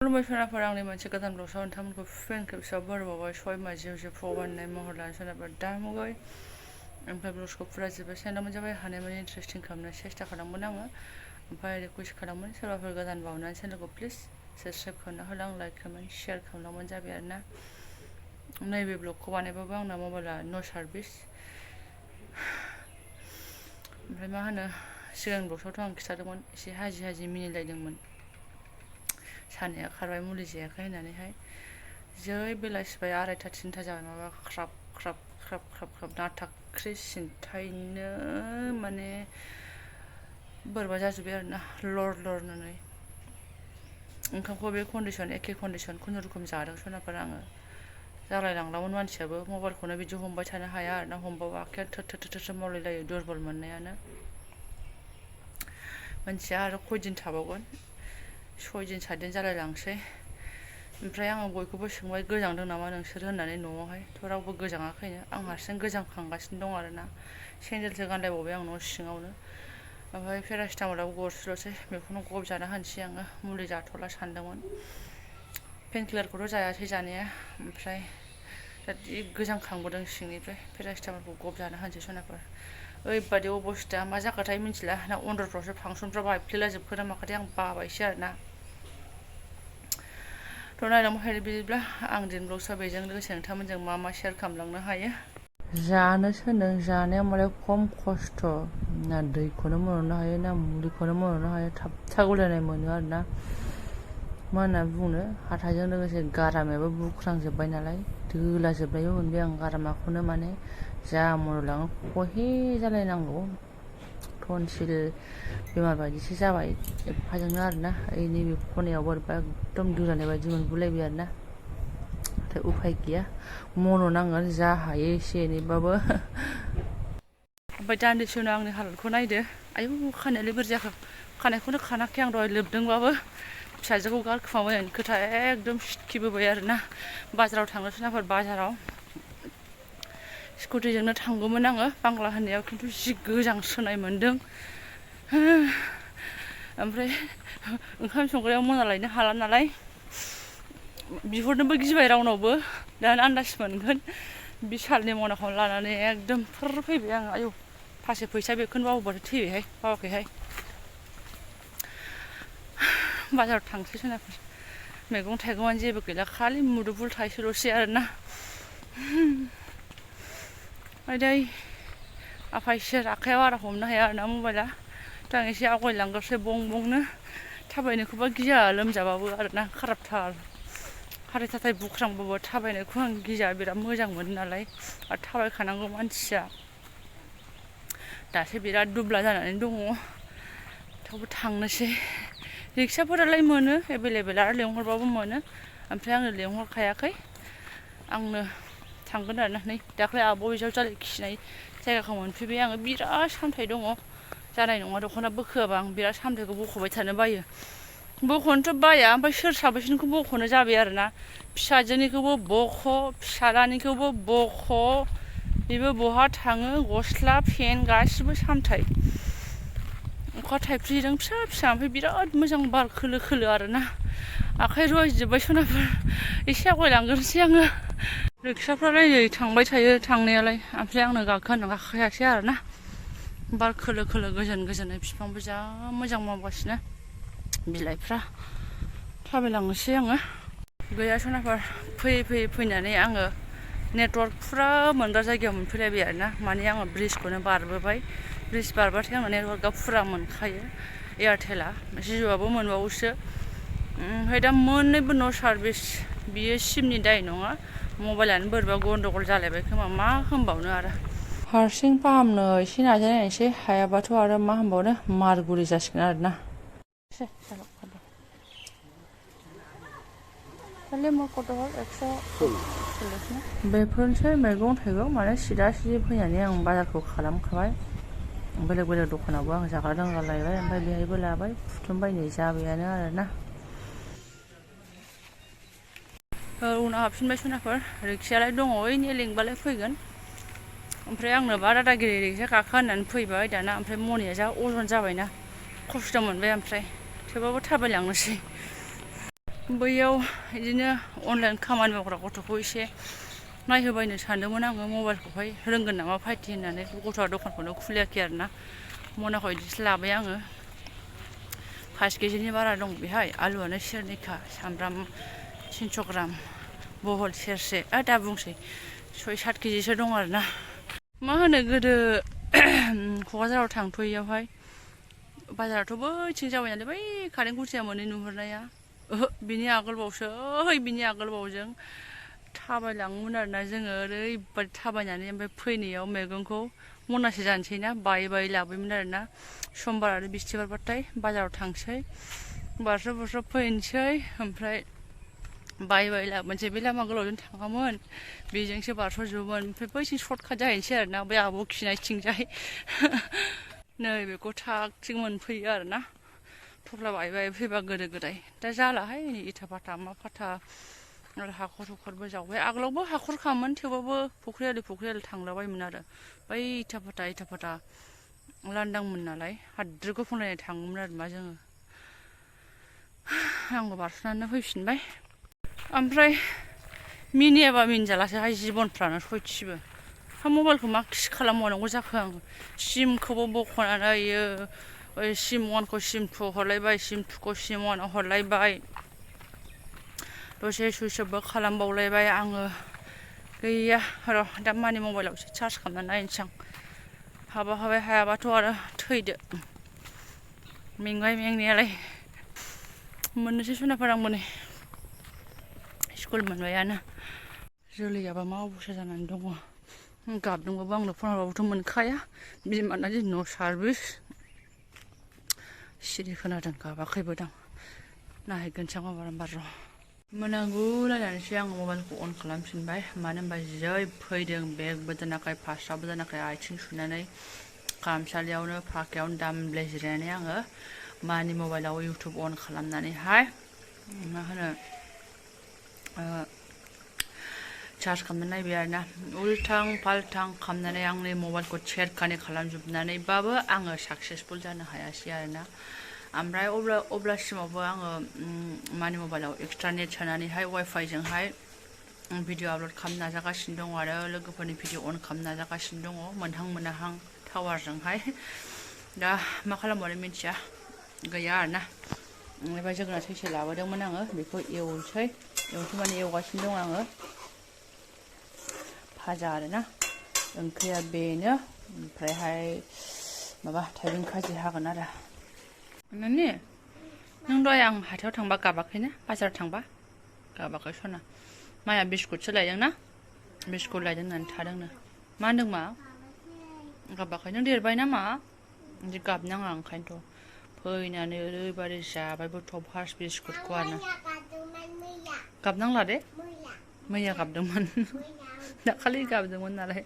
खुलुमबाय सोनाफोर आंनि मोनसे गोदान ब्लगआव नोंथांमोनखौ फिन खेबसेयाव बोरबावबाय सय माजियाव जे फबाननाय महर लानो सोनाफोर दा मुगाय ओमफ्राय ब्लगखौ फुरा जोबबाय सानदोंमोन जाबाय हानायमानि इन्टारेस्टिं खालामनो सेस्था खालामगोन आङो ओमफ्राय रिकुवेस्ट खालामगोन सोरबाफोर गोदान बावनानै चेनेलखौ प्लिज साबस्क्राइब खालामना होलां लाइक खालामनानै शेयार खालामलांबानो जाबाय आरोना नैबे ब्लगखौ बानायबाबो आंना मबाइला नो सार्भिस ओमफ्राय मा होनो सिगां ब्लगआवथ' आं खिथादोंमोन एसे हाजि मिनिलायदोंमोन सानाया खारबाय मुलि जायाखै होननानैहाय जै बेलासिबाय 2:30 3:00 जाबाय माबा ख्राब ख्राब ख्राब ख्राब ख्राब नाथाख्रि सिन्थायनो माने बोरैबा जाजोब्बाय आरोना लर ओंखामखौ बे कन्डिसन एखे कन्डिसन खुनुरुखुम जादों सोनाफोर आङो जालायलांदोंमोन मानसियाबो मबाइलखौनो बिदि हमबाय थानो हाया आरोना हमबाबो आखाया थोर मावलायलायो दुरबल मोननायानो मानसिया आरो खयदिन थाबावगोन 6 दिन 7 दिन जालायलांसै ओमफ्राय आङो बयखौबो सोंबाय गोजांदों नामा नोंसोर होननानै न'आवहाय रावबो गोजाङाखैनो आं हारसिं गोजांखांगासिनो दं आरोना सेन्देलसो गानलायबावबाय आं न' सिङावनो ओमफ्राय पेरासिटामलाबो गरसेल'सै बेखौनो गब जाना होनोसै आङो मुलि जाथ'ला सानदोंमोन पेनकिलारखौथ' जायासै जानाया ओमफ्राय दा गोजांखांबोदों सिंनिफ्राय पेरासिटामलखौ गब जाना होनोसै सनाफोर ओरैबादि अबस्था मा जाखाथाय मिथिला ना उन्दुफ्रावसो फांसनफ्राव बायफ्लेला जोबखो ना माखाथाय आं बाबायसो आरोना थ' नायलांबाय बिदिब्ला आं दिन ब्लगसा बेजों लोगोसे नोंथांमोनजों मा शेयार खालामलांनो हायो जानोसो होनदों जानाया मालाय खम खस्थ' ना दैखौनो मोननो हायो ना मुलिखौनो मोननो हायो थाबथागुलायनाय मोनो आरोना मा होनना बुंनो हाथायजों लोगोसे गारामायाबो बुख्रांजोब्बाय नालाय दोलाजोबनायबो मोनबाय आं गारामाखौनो माने जा मरलाङो खहे जालायनांगौ टनसिल बेमार बायदिसो जाबाय एफाजोंनो आरोना नैबे खनायाव बोरैबा एकदम दोलानाय बायदि मोनगुलायबाय आरोना नाथाय उफाय गैया मन' नांगोन जा हायो एसे एनैबाबो ओमफ्राय दान्दिसे उनाव आंनि हालोदखौ नायदो आयौ खानायालाय बोरै जाखो खानायखौनो खानाखै आं दहाय लोबदोंबाबो फिसाजोखौ गारखोमाबायनानै खोथा एकदम सिटखिबोबाय आरोना बाजाराव थांनो सोनाफोर बाजाराव स्कुटिजोंनो थांगौमोन आङो बांला होननायाव खिन्थु जि गोजांस्रोनाय मोन्दों ओमफ्राय ओंखाम संग्रायाव मना लायनो हाला नालाय बिहरनोबो गिबाय रावनावबो दाना आन्दाज मोनगोन बिसालनि मनाखौनो लानानै एकदम फैबाय आङो आयौ फासे फैसा बेखौनो बावबाथाय थैबायहाय बावाखैहाय बाजाराव थांसै सोनाफोर मैगं थाइगंआनो जेबो गैला खालि मुदुफुल थाइसेल'सै आरोना ओमफ्राय आफा इसोर आखाइयाव बारा हमनो हाया आरोना मबाइला दा आं एसे आवगायलांग्रोसै बंनो थाबायनोखौबा गिया लोमजाबाबो आरोना खाराबथार हाथाय थाथाय बुख्रांबाबो थाबायनायखौ आं गिया बिराद मोजां मोनो नालाय आरो थाबायखानांगौ मानसिया दासो बिराद दुब्ला जानानै दङ थेवबो थांनोसै रिक्साफोरालाय मोनो एभेलेबेल आरो लेंहरबाबो मोनो ओमफ्राय आंनो लेंहरखायाखै आंनो थांगोन आरोना नै दाख्लै आब' बिजाव जालाय खिनाय जायगाखौ मोनफैबाय आङो बिराद सामथाय दङ जानाय नङा दख'ना बोखोआबा आं बिराद सामथायखौ बख'बाय थानो बायो बख'नोथ' बाया ओमफ्राय सोर साबेसेनिखौ बख'नो जाबाय आरोना फिसाजोनिखौबो बख' फिसालानिखौबो बख' बेबो बहा थाङो गस्ला पेन्ट गासिबो सामथाय अखा थाइफ्रिदों फिसा ओमफ्राय बिराद मोजां बार खोलो आरोना आखाइ रुवायजोब्बाय सनाफोर एसे आवगायलांग्रोसै आङो रिक्साफ्रालाय नै थांबाय थायो थांनायालाय ओमफ्राय आंनो गाखोयासै आरोना बार खोलो गोजोन बिफांबो जा मोजां मावगासिनो बिलाइफ्रा थाबायलांनोसै आङो गैया सनाफोर फैनानै आङो नेटवार्क फुरा मोनग्रा जायगायाव मोनफैलायबाय आरोना माने आङो ब्रिजखौनो बारबोबाय ब्रिज बारबाथाय आङो नेटवार्कआ फुरा मोनखायो एयारटेला जिअ'आबो मोनबावोसो ओमफ्राय दा मोननैबो नो सार्भिस बियो सिमनि दाय नङा मबाइलानो बोरैबा गन्डगल जालायबाय खोमा मा होनबावनो आरो हारसिं फाहामनो एसे नाजानायनोसै हायाबाथ' आरो मा होनबावनो मारगुरि जासिगोन आरोना बेफोरनोसै मैगं थाइगं माने सिदा फैनानै आं बाजारखौ खालामखाबाय बेलेग दखानावबो आं जाग्रा लोंग्रा लायबाय ओमफ्राय बेहायबो लाबाय फुथुमबायनाय जाबायानो आरोना उनाव हाबफिनबाय सनाफोर रिक्सायालाय दङ ओइनि लिंबालाय फैगोन ओमफ्राय आंनोबा दादागिरि रिक्सा गाखो होननानै फैबाय दाना ओमफ्राय मनिया जा अजन जाबायना खस्थ' मोनबाय ओमफ्राय थेवबाबो थाबायलांनोसै बैयाव बिदिनो अनलाइन खामानि मावग्रा गथ'खौ एसे नायहोबायनो सानदोंमोन आङो मबाइलखौहाय रोंगोन नामा फाइटि होननानै गथ'आ दखानखौनो खुलियाखै आरोना मनाखौ बिदिसो लाबाय आङो 5 केजिनि बारा दं बेहाय आलुआनो सेरनैखा सामब्राम 300 ग्राम बहल सेरसे दा बुंसै 6-7 केजिसो दं आरोना मा होनो गोदो क'क्राझाराव थांथ'यैयावहाय बाजाराथ' बैथिं जाबाय नालाय बै कारेन्ट मोनै नुहुरनाया ओहो बिनि आगोलबावसो बिनि आगोलबावजों थाबायलाङोमोन आरोना जोङो ओरैबादि थाबायनानै ओमफ्राय फैनायाव मैगंखौ मनासे जानोसै ना बायै लाबोयोमोन आरोना समबार आरो बिस्थिबारबाथाय बाजाराव थांसै बारस' फैनोसै ओमफ्राय बायै लाबोनोसै बे लामा गोलावजों थाङामोन बेजोंसो बारस'जोबोमोन ओमफ्राय बैथिं सर्टकाट जाहैनोसै आरोना बै आब' खिनायथिंजाय नैबेखौ थागथिं मोनफैयो आरोना थफ्ला बायै फैबा गोदो-गोदाय दा जालाहाय नै इथा फाथा मा फाथा आरो हाखरबो जावबाय आगोलावबो हाखरखामोन थेवबाबो फुख्रि आलि थांलाबायोमोन आरो बै इथा फाथा लांदांमोन नालाय हाद्रि गुफुंलायनाय थाङोमोन आरो मा जोङो आंबो बारस'नानै फैफिनबाय ओमफ्राय मिनियाबा मिनिजालासोहाय जिबनफ्रानो सयथिबो हा मबाइलखौ मा खि खालामबावनांगौ जाखो आङो सिमखौबो बख'नानै सिम 1खौ सिम 2 हरलायबाय सिम 2खौ सिम 1आव हरलायबाय दसे सुइस अफबो खालामबावलायबाय आङो गैया र' दा मानि मबाइलाव एसे चार्ज खालामनानै नायनोसै आं हायाबाथ' आरो थैदो मेंबाय मेंनायालाय मोननोसै सुनाफोर आंबो नै स्कुल मोनबायानो जोलैयाबा मा अबस्था जानानै दङ गाबदोंबाबो आंनो फन हरबाबोथ' मोनखाया बिमाना दिनै न' सार्भिस सिरि खोनादों गाबाखैबो दां नायहैगोनसै आं बार र' मोनागुलायनानैसो आङो मबाइलखौ अन खालामफिनबाय मानो होनबा जै फैदों बेगबो दोनाखै फास्राबो दोनाखै आथिं सुनानै खामसालियावनो फाखायावनो दामब्ले जिरायनानै आङो मानि मबाइलाव इउटुब अन खालामनानैहाय मा होनो चार्ज खालामनानै नायबाय आरोना उल्थां फाल्थां खालामनानै आंनि मबाइलखौ सेरखानि खालामजोबनानैबाबो आङो साक्सेसफुल जानो हायासै आरोना ओमफ्राय अब्लासिमावबो आङो मानि मबाइलाव एक्सट्रा नेट सोनानैहाय वाइफाइजोंहाय भिडिअ आपल'ड खालामनो नाजागासिनो दङ आरो लोगोफोरनि भिडिअ अन खालामनो नाजागासिनो दङ मोनहां टावारजोंहाय दा मा खालामबावनो मिथिया गैया आरोना ओमफ्राय जोगोनार सैसे लाबोदोंमोन आङो बेखौ एवनोसै माने एवगासिनो दं आङो भाजा आरोना ओंख्रिया बेनो ओमफ्रायहाय माबा थाइबें खाजि हागोन आरो नों दहाय आं हाथायाव थांबा गाबाखैना बाजाराव थांबा गाबाखै सना माया बिस्कुटसो लायदों ना बिस्कुट लायदों होननानै थादोंनो मा होनदों मा गाबाखै नों देरबाय नामा बिदि गाबनाङा ओंखायनोथ' फैनानै ओरैबादि जाबायबोथ' फार्स्ट बिस्कुटखौ आरोना गाबनांला दे मैया गाबदोंमोन दाखालि गाबदोंमोन नालाय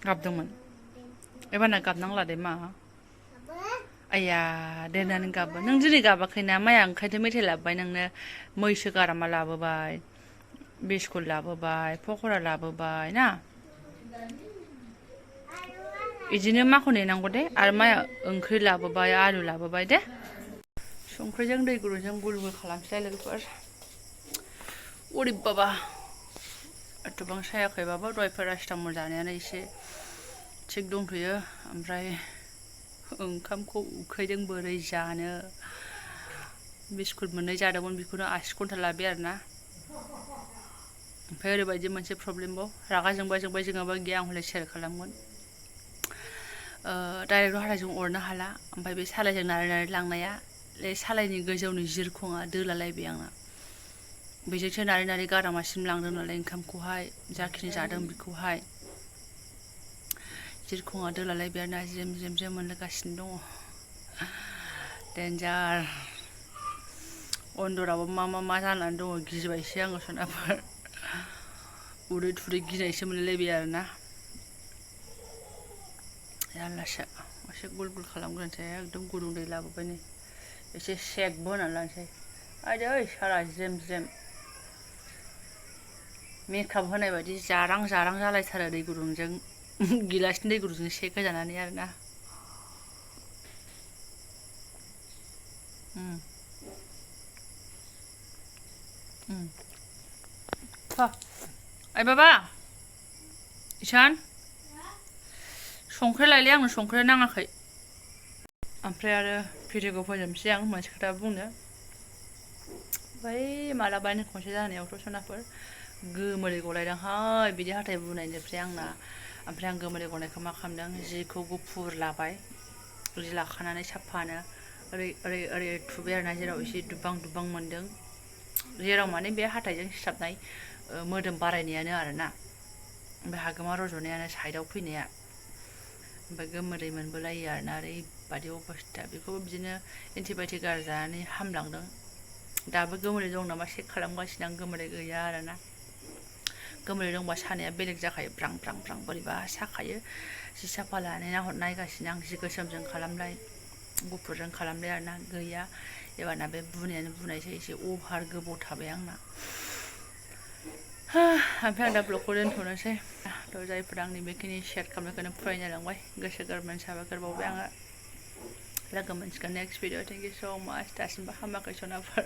गाबदोंमोन एबारना गाबनांला दे मा आया देनानै गाबो नों दिनै गाबाखैना माया ओंखायनोथ' मेथाइ लाबोबाय नोंनो मैसो गारामा लाबोबाय बिस्कुट लाबोबाय पक'रा लाबोबाय ना बिदिनो माखौ नेनांगौ दे आरो माया ओंख्रि लाबोबाय आलु लाबोबाय दे संख्रिजों दै गुदुंजों गुल गुल खालामसैलाय लोगोफोर अरे बाबा एथ'बां सायाखैबाबो दहाय पेरासिटामल जानायानो एसे थिग दंथ'यो ओमफ्राय ओंखामखौ उखैदों बोरै जानो बिस्कुट मोननै जादोंमोन बेखौनो 80 घन्टा लाबाय आरोना ओमफ्राय ओरैबायदि मोनसे प्रब्लेमबाव रागा जोंबाय जोङाबा गैया आं हले सेयार खालामगोन डाइरेक्ट हाथायजों अरनो हाला ओमफ्राय बे सालायजों नारै लांनाया बे सालायनि गोजौनि जिरखङा दोलालायबाय आंना बेजोंसो नारै गारामासिम लांदों नालाय ओंखामखौहाय जाखिनि जादों बेखौहाय जिरखङा दोलालायबाय आरोना जेम मोनलागासिनो दङ डेन्जार अन्दराबो मा जानानै दङ गिबायसो आङो सनाफोर उदै थुदै गिनायसो मोनलायलायबाय आरोना जारलासो एसे गुल गुल खालामग्रोनोसै एकदम गुदुं दै लाबोबाय नै एसे सेकबो होनानै लानोसै आयदै सारा जेम मेकआप होनाय बायदि जारां जालायथारो दै गुदुंजों गिलासनि दै गुदुंजों सेक होजानानै आरोना ओइ बाबा इसान संख्रि लायलै आंनो संख्रि नाङाखै ओमफ्राय आरो भिडिअखौ फोजोबनोसै आं मोनसे खोथा बुंनो बै मालाबानो खनसे जानायावथ' सनाफोर गोमोरै गलायदोंहाय बिदि हाथाय बुनायनिफ्राय आंना ओमफ्राय आं गोमोरै गनायखौ मा खालामदों जिखौ गुफुर लाबाय जि लाखानानै साफानो ओरै ओरै ओरै थुबाय आरोना जेराव एसे दुबां दुबां मोन्दों जेराव माने बे हाथायजों सिथाबनाय मोदोम बारायनायानो आरोना ओमफ्राय हागोमा रज'नायानो साइडआव फैनाया ओमफ्राय गोमोरै मोनबोलायो आरोना ओरैबादि अबस्था बेखौबो बिदिनो एन्टिबायटिक गारजानानै हामलांदों दाबो गोमोरै दं नामा चेक खालामगासिनो आं गोमोरै गैया आरोना गोमोरै दंबा सानाया बेलेग जाखायो ब्रां ब्रां ब्रां बोरैबा साखायो जि साफा लानानै नायगासिनो आं जि गोसोमजों खालामलाय गुफुरजों खालामलाय आरोना गैया एबारना बे बुनायानो बुनायसै एसे अभार गोबाव थाबाय आंना ओमफ्राय आं दा ब्लगखौ दोनथ'नोसै थ' जायफोर आंनि बेखिनि शेयार खालामनायखौनो फरायनो लांबाय गोसो गोरबोनि साबायखर बावबाय आङो लोगो मोनसिगोन नेक्स्ट भिडिअ थेंक इउ स' माच दासिमबो हामाखै सनाफोर